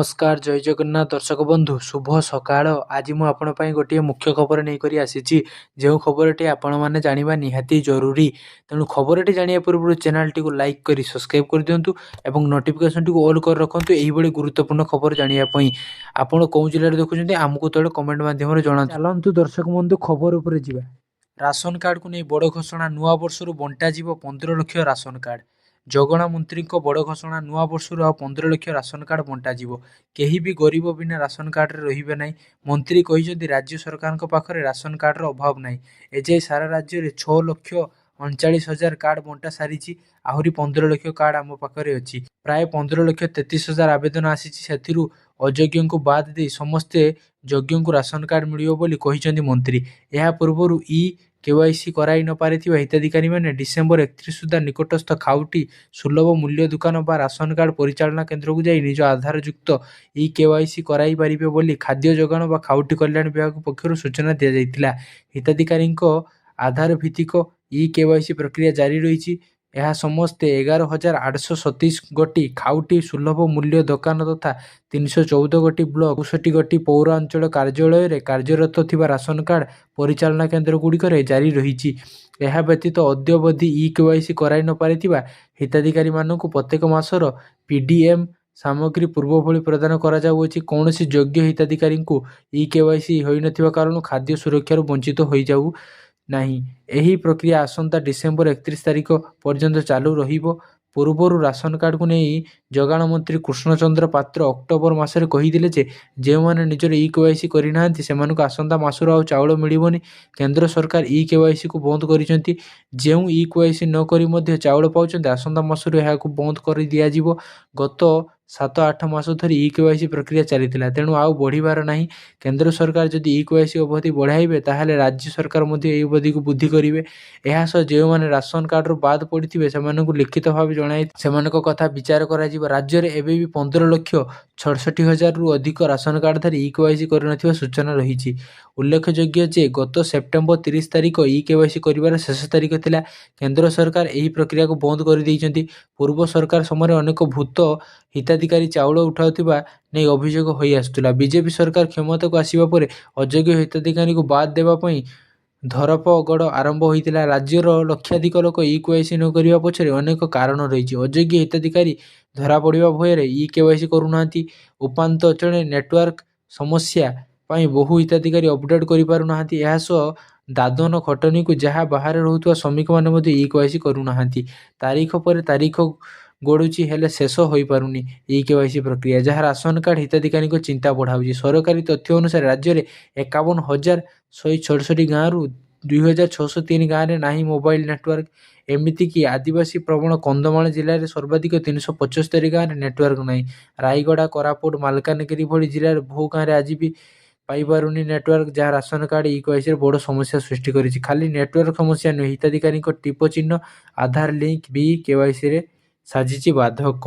ନମସ୍କାର, ଜୟ ଜଗନ୍ନାଥ ଦର୍ଶକ ବନ୍ଧୁ, ଶୁଭ ସକାଳ। ଆଜି ମୁଁ ଆପଣଙ୍କ ପାଇଁ ଗୋଟିଏ ମୁଖ୍ୟ ଖବର ନେଇକରି ଆସିଛି, ଯେଉଁ ଖବରଟି ଆପଣମାନେ ଜାଣିବା ନିହାତି ଜରୁରୀ। ତେଣୁ ଖବରଟି ଜାଣିବା ପୂର୍ବରୁ ଚ୍ୟାନେଲଟିକୁ ଲାଇକ୍ କରି ସବସ୍କ୍ରାଇବ୍ କରିଦିଅନ୍ତୁ ଏବଂ ନୋଟିଫିକେସନଟିକୁ ଅଲ୍ କରି ରଖନ୍ତୁ ଏହିଭଳି ଗୁରୁତ୍ୱପୂର୍ଣ୍ଣ ଖବର ଜାଣିବା ପାଇଁ। ଆପଣ କେଉଁ ଜିଲ୍ଲାରେ ଦେଖୁଛନ୍ତି, ଆମକୁ ତଳେ କମେଣ୍ଟ ମାଧ୍ୟମରେ ଜଣାନ୍ତୁ। ଚାଲନ୍ତୁ ଦର୍ଶକ ବନ୍ଧୁ, ଖବର ଉପରେ ଯିବା। ରାସନ କାର୍ଡ଼କୁ ନେଇ ବଡ଼ ଘୋଷଣା, ନୂଆ ବର୍ଷରୁ ବଣ୍ଟାଯିବ 15 ଲକ୍ଷ ରାସନ କାର୍ଡ଼। ଯୋଗାଣ ମନ୍ତ୍ରୀଙ୍କ ବଡ଼ ଘୋଷଣା, ନୂଆ ବର୍ଷରୁ ଆଉ 15 ଲକ୍ଷ ରାସନ କାର୍ଡ଼ ବଣ୍ଟାଯିବ। କେହି ବି ଗରିବ ବିନା ରାସନ କାର୍ଡ଼ରେ ରହିବେ ନାହିଁ। ମନ୍ତ୍ରୀ କହିଛନ୍ତି, ରାଜ୍ୟ ସରକାରଙ୍କ ପାଖରେ ରାସନ କାର୍ଡ଼ର ଅଭାବ ନାହିଁ। ଏଯାଏ ସାରା ରାଜ୍ୟରେ 6,39,000 କାର୍ଡ଼ ବଣ୍ଟା ସାରିଛି, ଆହୁରି 15 ଲକ୍ଷ କାର୍ଡ଼ ଆମ ପାଖରେ ଅଛି। ପ୍ରାୟ 15,33,000 ଆବେଦନ ଆସିଛି, ସେଥିରୁ ଅଯୋଗ୍ୟଙ୍କୁ ବାଦ ଦେଇ ସମସ୍ତ ଯୋଗ୍ୟଙ୍କୁ ରାସନ କାର୍ଡ଼ ମିଳିବ ବୋଲି କହିଛନ୍ତି ମନ୍ତ୍ରୀ। ଏହା ପୂର୍ବରୁ ଇ କେୱାଇସି କରାଇ ନ ପାରିଥିବା ହିତାଧିକାରୀମାନେ ଡିସେମ୍ବର 31 ସୁଦ୍ଧା ନିକଟସ୍ଥ ଖାଉଟି ସୁଲଭ ମୂଲ୍ୟ ଦୋକାନ ବା ରାସନ କାର୍ଡ଼ ପରିଚାଳନା କେନ୍ଦ୍ରକୁ ଯାଇ ନିଜ ଆଧାରଯୁକ୍ତ ଇ କେୱାଇସି କରାଇ ପାରିବେ ବୋଲି ଖାଦ୍ୟ ଯୋଗାଣ ବା ଖାଉଟି କଲ୍ୟାଣ ବିଭାଗ ପକ୍ଷରୁ ସୂଚନା ଦିଆଯାଇଥିଲା। ହିତାଧିକାରୀଙ୍କ ଆଧାର ଭିତ୍ତିକ ଇ କେୱାଇସି ପ୍ରକ୍ରିୟା ଜାରି ରହିଛି। ଏହା ସମସ୍ତେ 11,827 ଗୋଟି ଖାଉଟି ସୁଲଭ ମୂଲ୍ୟ ଦୋକାନ ତଥା 314 ଗୋଟି ବ୍ଲକ, 64 ଗୋଟି ପୌରାଞ୍ଚଳ କାର୍ଯ୍ୟାଳୟରେ କାର୍ଯ୍ୟରତ ଥିବା ରାସନ କାର୍ଡ଼ ପରିଚାଳନା କେନ୍ଦ୍ରଗୁଡ଼ିକରେ ଜାରି ରହିଛି। ଏହା ବ୍ୟତୀତ ଅଦ୍ୟାବଧି ଇ କେୱାଇସି କରାଇ ନ ପାରିଥିବା ହିତାଧିକାରୀମାନଙ୍କୁ ପ୍ରତ୍ୟେକ ମାସର ପିଡିଏମ୍ ସାମଗ୍ରୀ ପୂର୍ବଭଳି ପ୍ରଦାନ କରାଯାଉଅଛି। କୌଣସି ଯୋଗ୍ୟ ହିତାଧିକାରୀଙ୍କୁ ଇ କେୱାଇସି ହୋଇନଥିବା କାରଣରୁ ଖାଦ୍ୟ ସୁରକ୍ଷାରୁ ବଞ୍ଚିତ ହୋଇଯାଉ ନାହିଁ। ଏହି ପ୍ରକ୍ରିୟା ଆସନ୍ତା ଡିସେମ୍ବର 31 ତାରିଖ ପର୍ଯ୍ୟନ୍ତ ଚାଲୁ ରହିବ। ପୂର୍ବରୁ ରାସନ କାର୍ଡ଼କୁ ନେଇ ଯୋଗାଣ ମନ୍ତ୍ରୀ କୃଷ୍ଣଚନ୍ଦ୍ର ପାତ୍ର ଅକ୍ଟୋବର ମାସରେ କହିଥିଲେ ଯେ, ଯେଉଁମାନେ ନିଜର ଇ କେୱାଇସି କରିନାହାନ୍ତି, ସେମାନଙ୍କୁ ଆସନ୍ତା ମାସରୁ ଆଉ ଚାଉଳ ମିଳିବନି। କେନ୍ଦ୍ର ସରକାର ଇ କେୱାଇସିକୁ ବନ୍ଦ କରିଛନ୍ତି। ଯେଉଁ ଇ କେୱାଇସି ନ କରି ମଧ୍ୟ ଚାଉଳ ପାଉଛନ୍ତି, ଆସନ୍ତା ମାସରୁ ଏହାକୁ ବନ୍ଦ କରିଦିଆଯିବ। ଗତ 7-8 ମାସ ଧରି ଇ କେୱାଇସି ପ୍ରକ୍ରିୟା ଚାଲିଥିଲା, ତେଣୁ ଆଉ ବଢ଼ିବାର ନାହିଁ। କେନ୍ଦ୍ର ସରକାର ଯଦି ଇ କେୱାଇସି ଅବଧି ବଢ଼ାଇବେ, ତାହେଲେ ରାଜ୍ୟ ସରକାର ମଧ୍ୟ ଏହି ଅବଧିକୁ ବୃଦ୍ଧି କରିବେ। ଏହା ସହ ଯେଉଁମାନେ ରାସନ କାର୍ଡ଼ରୁ ବାଦ ପଡ଼ିଥିବେ, ସେମାନଙ୍କୁ ଲିଖିତ ଭାବେ ଜଣାଇ ସେମାନଙ୍କ କଥା ବିଚାର କରାଯିବ। ରାଜ୍ୟରେ ଏବେ ବି 15,66,000ରୁ ଅଧିକ ରାସନ କାର୍ଡ଼ଧାରୀ ଇ କେୱାଇସି କରିନଥିବା ସୂଚନା ରହିଛି। ଉଲ୍ଲେଖଯୋଗ୍ୟ ଯେ, ଗତ ସେପ୍ଟେମ୍ବର 30 ତାରିଖ ଇ କେୱାଇସି କରିବାର ଶେଷ ତାରିଖ ଥିଲା। କେନ୍ଦ୍ର ସରକାର ଏହି ପ୍ରକ୍ରିୟାକୁ ବନ୍ଦ କରିଦେଇଛନ୍ତି। ପୂର୍ବ ସରକାର ସମୟରେ ଅନେକ ଭୂତ ହିତାଧିକାରୀ ଚାଉଳ ଉଠାଉଥିବା ନେଇ ଅଭିଯୋଗ ହୋଇ ଆସୁଥିଲା। ବିଜେପି ସରକାର କ୍ଷମତାକୁ ଆସିବା ପରେ ଅଯୋଗ୍ୟ ହିତାଧିକାରୀଙ୍କୁ ବାଦ ଦେବା ପାଇଁ ଧରପଗଡ଼ ଆରମ୍ଭ ହୋଇଥିଲା। ରାଜ୍ୟର ଲକ୍ଷାଧିକ ଲୋକ ଇ କେୱାଇସି ନ କରିବା ପଛରେ ଅନେକ କାରଣ ରହିଛି। ଅଯୋଗ୍ୟ ହିତାଧିକାରୀ ଧରାପଡ଼ିବା ଭୟରେ ଇ କେୱାଇସି କରୁନାହାନ୍ତି। ଉପାନ୍ତ ଅଞ୍ଚଳରେ ନେଟୱାର୍କ ସମସ୍ୟା ପାଇଁ ବହୁ ହିତାଧିକାରୀ ଅପଡେଟ୍ କରିପାରୁନାହାନ୍ତି। ଏହା ସହ ଦାଦନ ଖଟଣିକୁ ଯାଇ ବାହାରେ ରହୁଥିବା ଶ୍ରମିକମାନେ ମଧ୍ୟ ଇ କେୱାଇସି କରୁନାହାନ୍ତି। ତାରିଖ ପରେ ତାରିଖ ଗଡ଼ୁଛି, ହେଲେ ଶେଷ ହୋଇପାରୁନି ଇ କେୱାଇସି ପ୍ରକ୍ରିୟା, ଯାହା ରାସନ କାର୍ଡ଼ ହିତାଧିକାରୀଙ୍କ ଚିନ୍ତା ବଢ଼ାଉଛି। ସରକାରୀ ତଥ୍ୟ ଅନୁସାରେ ରାଜ୍ୟରେ 51,166 ଗାଁରୁ 2,603 ଗାଁରେ ନାହିଁ ମୋବାଇଲ ନେଟୱାର୍କ। ଏମିତିକି ଆଦିବାସୀ ପ୍ରବଣ କନ୍ଧମାଳ ଜିଲ୍ଲାରେ ସର୍ବାଧିକ 375 ଗାଁରେ ନେଟୱାର୍କ ନାହିଁ। ରାୟଗଡ଼ା, କୋରାପୁଟ, ମାଲକାନଗିରି ଭଳି ଜିଲ୍ଲାର ବହୁ ଗାଁରେ ଆଜି ବି ପାଇପାରୁନି ନେଟୱାର୍କ, ଯାହା ରାସନ କାର୍ଡ଼ ଇ କେୱାଇସିରେ ବଡ଼ ସମସ୍ୟା ସୃଷ୍ଟି କରିଛି। ଖାଲି ନେଟୱାର୍କ ସମସ୍ୟା ନୁହେଁ, ହିତାଧିକାରୀଙ୍କ ଟିପ ଚିହ୍ନ, ଆଧାର ଲିଙ୍କ ବି କେୱାଇସିରେ ସାଜିଛି ବାଧକ।